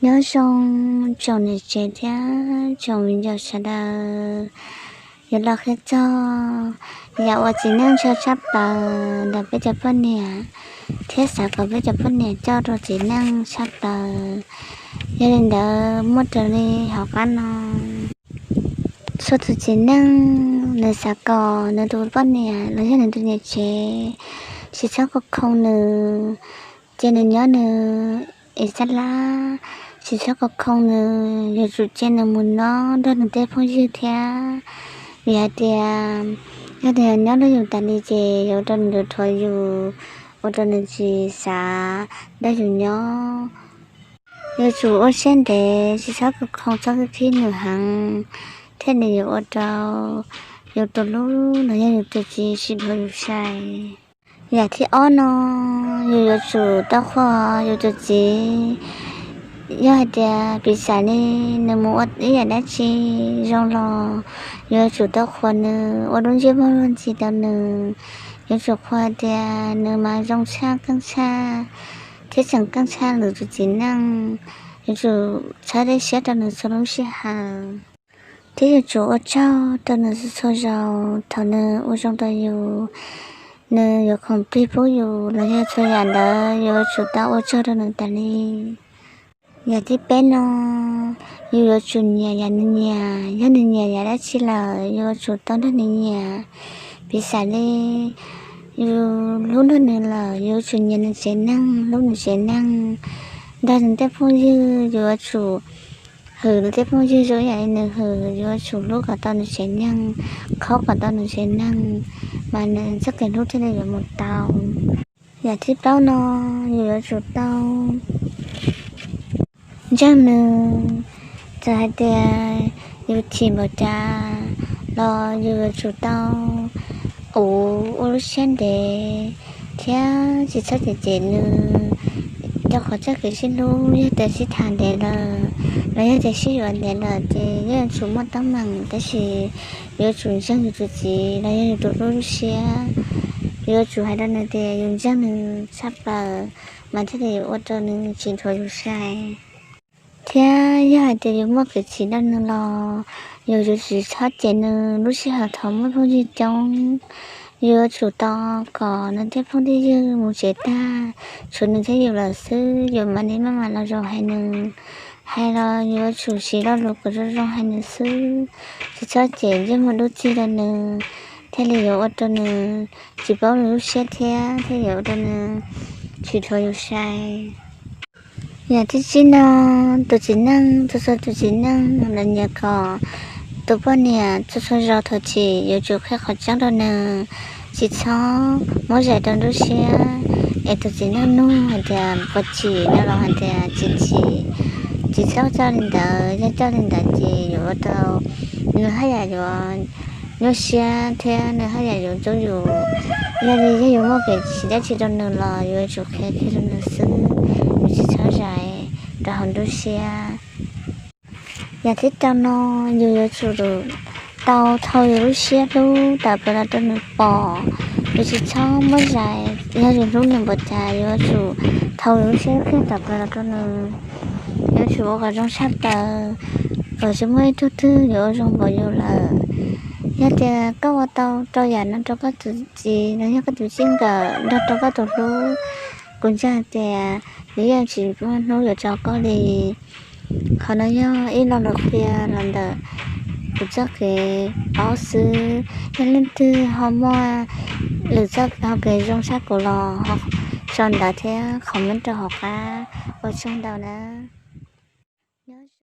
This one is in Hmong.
Nyob zoo tsoom niam tsev thiab tsoom viv ncaus sawv daws. Yuav los qhia txog yam uas txiv neej ntshaw tshaj plaws ntawm peb cov poj niam, thiab xav kom peb cov poj niam coj rau txiv neej tshaj plaws. Yog li ntawd muaj raws li hauv qab no. Txhua tus txiv neej nws xav kom nws tus poj niam los yog nws tus niam tsev tsis txhob khoo khoo nws, cia nws nyob nws ib sab lab, tsis txhob khoo khoo nws, yuav tsum cia nws mus nyob nrog nws tej phooj ywg thiab. Vim hais tias yog tias nyob nrog yus tas li ces yuav ua rau nws yuav dhuav yus, ua rau nws tsis xav nrog yus nyob. Yuav tsum ua siab ntev, tsis txhob khoo khoo, txhob khib nws heev, thiaj li yuav ua rau yus tus hlub los yog yus tus txiv sib dhuav yus sai. Yam thib ob no, yus yuav tsum tau qhuas yus tus txiv. Yog hais tias piv xam li nws mus ua ib yam dab tsi zoo los yuav tsum tau qhuas nws, ua lub ntsej muag luag ntxhi rau nws. Yuav tsum qhuas tias nws mas zoo tshaj, keej tshaj, thiab tseem keej tshaj lwm tus txiv neej. Yuav tsum txhawb dej siab rau nws txhua lub sij hawm, thiab yuav tsum ua tsaug rau nws txhua zaus. Thaum nws ua zoo rau yus, nws yuav khoom plig pub yus los yog txhua yam ntawd yuav tsum tau ua tsaug rau nws tas li. Yam thib peb no, yus yuav tsum nyiam yam nws nyiam. Yog nws nyiam yam dab tsi lawm, yuav tsum tau nrog nws nyiam. Piv xam li yus hlub nrog nws lawm, yuav tsum nyiam nws tsev neeg, hlub nws tsev neeg. Nrog nws tej phooj ywg, yuav tsum hwm nws tej phooj ywg zoo ib yam li nws hwm. Yuav tsum hlub kom tau nws tsev neeg, khob kom tau nws tsev neeg, mas nws txoj kev hlub thiaj li yuav mus tau. Yam thib plaub no, yus yuav tsum tau ntseeg nws. Txawm hais tias yus chim npaum cas los yus yuav tsum tau ua lub siab ntev thiab tsis txhob cem cem nws, rau qhov txoj kev sib hlub yog tias sib tham ntev lawm los yog tias sib yuav ntev lawm ces yeej yuav tsum muaj teeb meem, tab sis yuav tsum ntseeg yus tus txiv los yog yus tus hlub lub siab. Yuav tsum hais rau nws tias yus ntseeg nws tshaj plaws, mas thiaj li yuav ua rau nws tsis dhuav yus sai, thiab yog hais tias yus muaj kev chim rau nws los yus yuav tsum txhob cem nws lub sij hawm thaum muaj phooj ywg coob. Yus yuav tsum tos kom nws tej phooj tej ywg mus tsev tag, tshuav nws thiab yus lawm xwb, yus mam li maj mam los zaum hais nws. Hais los yuav tsum siv lo lus kom zoo zoo hais nws xwb, tsis txhob cem ntsej muag dub txig rau nws, thiaj li yuav ua rau nws tsis paub nws lub siab thiab thiaj yuav ua rau nws tsis dhuav yus sai. Yam thib tsib no, tus txiv neej, txhua txhua tus txiv neej lawv nyiam kom tus poj niam txhua txhua zaus thaum chim yuav tsum qhia qhov tseeb rau nws, tsis txhob muab zais rau nruab siab. Es tus txiv neej nug hais tias puas chim no los hais tias tsis chim, tsis txhob coj li ntawd. Yog coj li ntawd ces yuav ua rau nws haj yam yuav nyuaj siab thiab nws haj yam yuav ntxub yus. Yog li yog yus muaj kev chim dab tsi rau nws los yuav tsum qhia kiag rau nws xwb, yuav tsis txhob zais rau hauv nruab siab. Yam thib rau no, yus yuav tsum tau thau yus lub siab hlub tawm plaws los rau nws pom. Yus tsis txhob muab zais, yog yus hlub nws npaum cas yuav tsum thau yus lub siab hlub tawm plaws los rau nws. Yuav tsum ua kom zoo tshaj plaws, kom tsis muaj ib tug twg yuav ua zoo npaum yus lawm. Yog tias koj ua tau rau yam no rau koj tus txiv los yog koj tus txij nkawm nrog rau koj tus hlub, kuv ntseeg hais tias nws yeej tsis muaj hnub yuav tso koj li. Qhov no yog ib lo lus qhia los ntawm kuv txoj kev paub xwb. Yog leej twg ho muaj lwm txoj hau kev zoo tshaj kuv los ho sau ntawv thiab comment rau hauv qab. Ua tsaug ntau na.